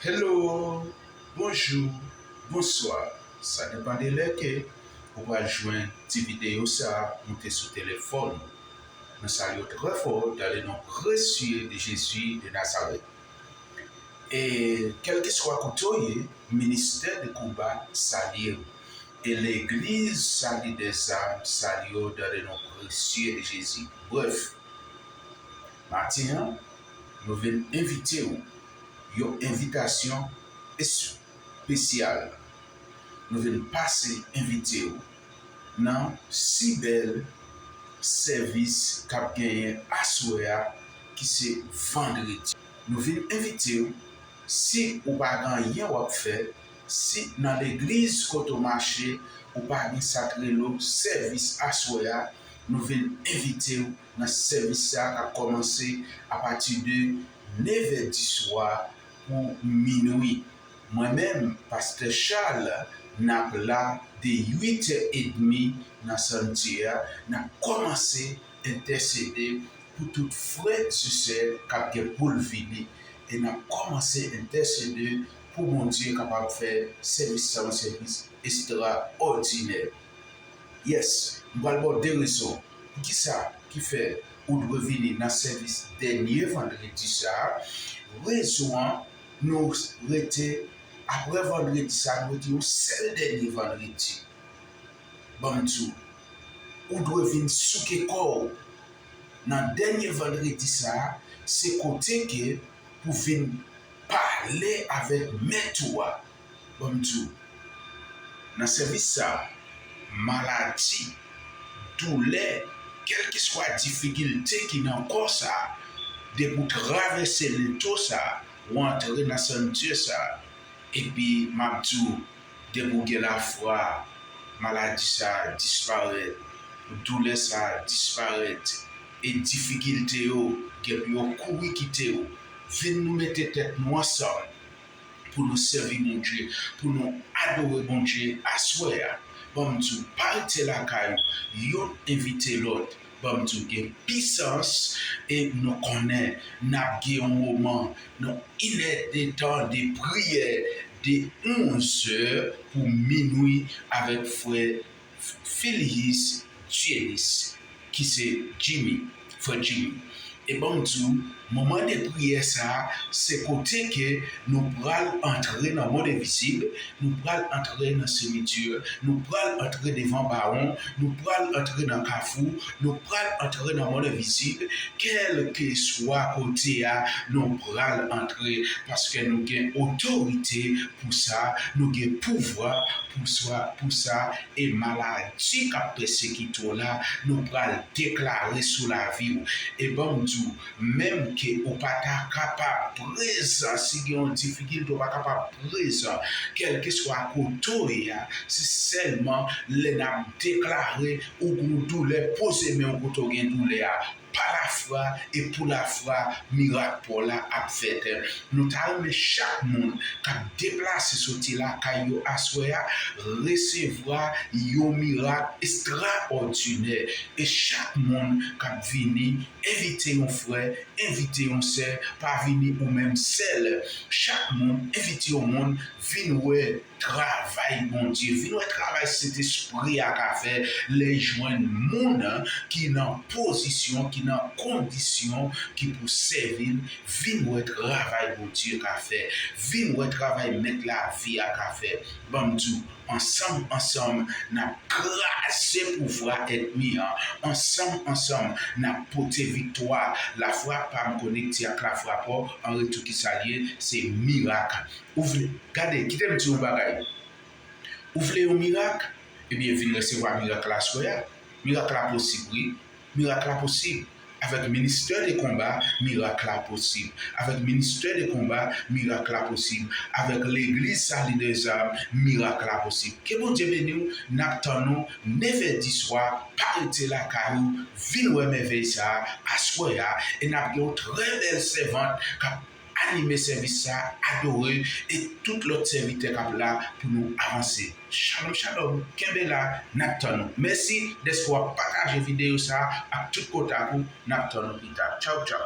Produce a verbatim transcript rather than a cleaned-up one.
Hello, bonjou, bonswa. Sa depann de lè ke ou pral jwenn ti videyo sa a moute sou telefòn ou. Nou salye w trè fò dans le nom précieux de Jésus de Nazareth. E kèlkeswa kote w ye, ministè de konba salye w. E legliz Salut des Armes salye w dans le nom précieux de Jésus. Brèf, maten an, nou vin envite w yon envitasyon espesyal. Nou vin pase envite w nan si bèl sèvis k ap genyen aswè a, ki se vandredi. Nou vin envite w, si ou pa gen anyen w ap fè, si nan legliz kote w mache, ou pa gen sa k rele w sèvis aswè a, nou vin envite w nan sèvis sa a k ap kòmanse apati de nevè diswa pou minwi. Mwen menm, Pastè Charles, n ap la de uit è edmi nan sanktye a, n ap kòmanse entèsede pou tout frè e sè k ap gen pou l vini. E n ap kòmanse entèsede pou Bondye kapab fè sèvis sa yon sèvis estrawòdinè. Yes, m pral ba w de rezon. Poukisa ki fè ou dwe vini nan sèvis dènye vandredi sa a? Rezon an, nou rete, apre vandredi sa a, nou rete yon sèl dènye vandredi. Ban m di w, ou dwe vin souke kò w. Nan dènye vandredi sa a, se kote ke pou vin pale avèk Mèt ou a. Ban m di w, nan sèvis sa a, maladi, doulè, kèlkeswa difikilte ki nan kò sa a, depi w travèse leto sa a, ou antre nan sanktye sa a. Epi, m ap di w, depi w gen lafwa, maladi sa a disparèt, doulè sa a disparèt, e difikilte yo gen pou yo kouri kite w. Vin nou mete tèt nou ansanm pou nou sèvi Bondye, pou nou adore Bondye aswè a. Ban m di w, pa rete lakay ou, youn envite lòt. Ban m di w, gen pisans, e nou konnen n ap gen yon moman, yon inèdtan de priyè de onzè pou minwi avèk frè Filhis Dienis, ki se Jimmy, frè Jimmy. E ban m di w, moman de priyè sa a, se kote ke nou pral antre nan mond envizib, nou pral antre nan simityè, nou pral antre devan bawon, nou pral antre nan kafou, nou pral antre nan mond envizib, kèlkeswa kote a nou pral antre, paske nou gen otorite pou sa, nou gen pouvwa pou sa, pou sa, e maladi k ap pèsekite w la, nou pral deklare sou lavi w. E ban m di w, menm ke ou pa ta kapab prezan, si gen yon difikilte, ou pa kapab prezan, kèlkeswa kote w ye a, se sèlman lè n ap deklare ou gen yon doulè, poze men w kote w gen doulè a. Pa lafwa e pou lafwa, mirak pa w la ap fèt. Nou ta renmen chak moun k ap deplase soti lakay yo aswè a resevwa yon mirak estrawòdinè. E chak moun k ap vini, envite yon frè, envite yon sè, pa vini ou menm sèl. Chak moun, envite yon moun, vin wè travay Bondye, vin wè travay Sentespri a ka fè, lè l jwenn moun ki nan pozisyon, ki nan kondisyon ki pou sèvi l, vin wè travay Bondye ka fè, vin wè travay Mèt lavi a ka fè. Ban m di w, ansanm, ansanm, n ap kraze pouvwa ènmi an, ansanm, ansanm, n ap pote viktwa. Lafwa pa m konekte ak lafwa pa w, an retou ki sa l ye, se mirak. Ou vle, gade, kite m di w yon bagay. Ou vle yon mirak? Ebyen, vin resevwa mirak la aswè a. Mirak la posib, wi. Mirak la posib. Avèk ministè de konba, mirak la posib. Avèk ministè de konba, mirak la posib. Avèk legliz Sali dèzam, mirak la posib. Ke Bondye beni w, n ap tann ou, nevè di swa, pa rete lakay ou, vin wè mèvèy sa a, aswè a, e n ap gen yon trè bèl sèvant k ap anime sèvis sa, adore, e tout lòt sèvitè k ap la pou nou avanse. Shalom, shalom, kenbe la, n ap tann ou. Mèsi dèske w ap pataje videyo sa ak tout kontak ou, n ap tann ou pita. Tchaw, tchaw.